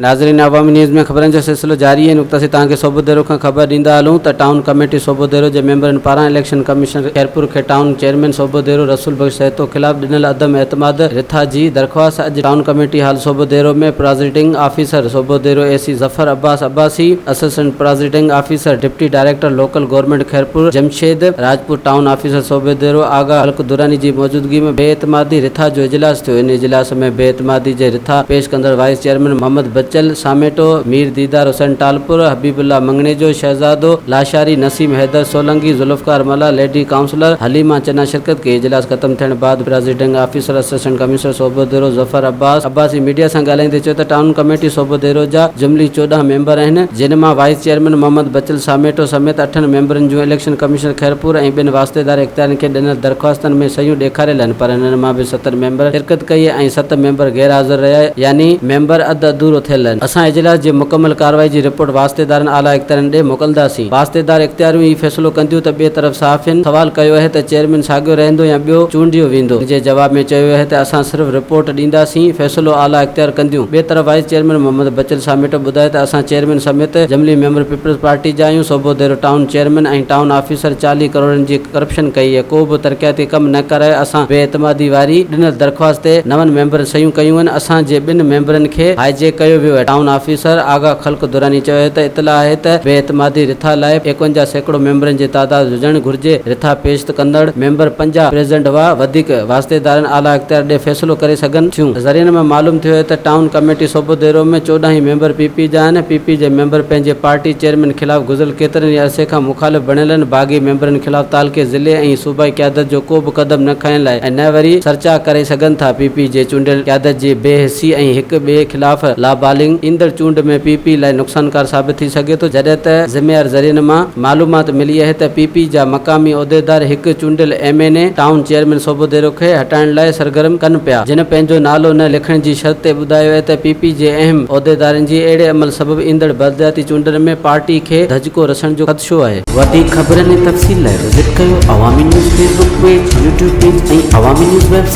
ناظرين عوامي نيوز ۾ خبرن جو سلسلو جاري آهي نقطه سي توهان کي صوبوديرو کان خبر ڏيندا هلون ته ٽائون ڪميٽي صوبوديرو جي ميمبرن پاران اليڪشن ڪمشنر خيرپور کي ٽائون چيئرمين صوبوديرو رسول بخش سهتو خلاف ڏنل عدم اعتماد رٿا جي درخواست اڄ town committee hall Sobhodero ۾ presiding officer Sobhodero A C Zafar Abbas Abbasi, assistant presiding officer deputy director local government Khairpur Jamshed Rajput, town officer Sobhodero Agha Falak Durrani جي موجودگي ۾ بي اعتمادي رٿا جو اجلاس ٿيو. ان اجلاس ۾ بي اعتمادي جي رٿا پيش ڪندڙ وائيس چيئرمين محمد بچل ساميٽو، مير ديدار حسين ٽالپر، حبيب الله مڱڻيجو، شهزادو لاشاري، نسيم حيدر سولنگي، ذوالفقار ملاح، ليڊي ڪائونسلر حليما چنا شرڪت ڪئي. اجلاس ختم ٿيڻ بعد presiding officer assistant commissioner Sobhodero Zafar Abbas Abbasi media سان ڳالهائيندي چيو ته ٽائون ڪميٽي سوڀوديرو جا جملي 14 ميمبر آهن جن مان وائيس چيئرمين محمد بچل ساميٽو سميت اٺن ميمبرن جون اليڪشن ڪمشنر خيرپور ۽ ٻين واسطيدار اختيارين کي ڏنل درخواستن ۾ صحيحون ڏيکاريل آهن پر انهن مان به ستن ميمبرن شرڪت ڪئي ۽ ست ميمبر غير حاضر رهيا يعني ميمبر اڌ اڌورو ٿيل آهن. اسان اجلاس جي مڪمل ڪارروائي جي رپورٽ واسطيدارن اعليٰ اختيارين ڏي موڪلنداسين. واسطيدار اختياريون ئي فيصلو ڪنديون ته ٻئي طرف صحافين سوال ڪيو اهي ته چيئرمين ساڳيو رهندو يا ٻيو چونڊيو ويندو؟ جي جواب ۾ چيو اهي ته اسان صرف رپورٽ ڏينداسين، فيصلو اعليٰ اختيار ڪنديون. ٻئي طرف وائيس چيئرمين محمد بچل ساميٽو ٻڌايو ته اسان چيئرمين سميت جملي ميمبر پيپلز پارٽي جا آهيون، Sobhodero town chairman ۽ town officer 40 ڪروڙن جي ڪرپشن ڪئي اهي، ڪو به ترقياتي ڪم نه ڪرايو، اسان بي اعتمادي واري ڏنل درخواست تي نون ميمبرن صحيحون ڪيون آهن، اسان جي ٻن ميمبرن کي هاء جيڪ ڪيو ويو آهي. ٽائون آفيسر آغا خلق دراني چيو آهي ته اطلاع آهي ته بي اعتمادي رٿا لاء 51% ميمبرن جي تعداد هجڻ گهرجي، رٿا پيش ڪندڙ ميمبر 50 پريزنٽ هئا، وڌيڪ واسطيدارن اعليٰ اختيار ڏي فيصلو ڪري سگهن ٿيون. ذريعن مان معلوم ٿيو آهي ته ٽائون ڪميٽي سوڀوديرو ۾ 14 ئي ميمبر پي پي جا آهن، پي پي جي ميمبر پنهنجي پارٽي چيئرمين خلاف گذريل ڪيترن ئي عرصي کان مخالف بڻيل آهن، باغي ميمبرن خلاف تعلقي، ضلعي ۽ صوبائي قيادت جو ڪو به قدم نه کنيل آهي ۽ نه وري سرچاء ڪري سگهن ٿا، پي پي جي چونڊيل قيادت جي بي حسي ۽ هڪ ٻئي خلاف لابالنگ ايندڙ چونڊ ۾ پي پي لاء نقصانڪار ثابت ٿي سگهي ٿو، جڏهن ته ذميوار ذريعن مان معلومات ملي آهي ته پي پي جا مقامي عهديدار هڪ چونڊيل M N A town chairman Sobhodero کي هٽائڻ لاء سرگرم ڪن پيا، جن پنهنجو نالو نه لکڻ جي شرط تي ٻڌايو آهي ته پي پي جي اهم عهديدارن جي اهڙي عمل سبب ايندڙ بلدياتي چونڊن ۾ پارٽي کي ڌچڪو رسڻ جو خدشو آهي. وڌيڪ خبرن ۽ تفصيل لاء وزٽ ڪيو Awami news Facebook page, YouTube page ۽ Awami news website.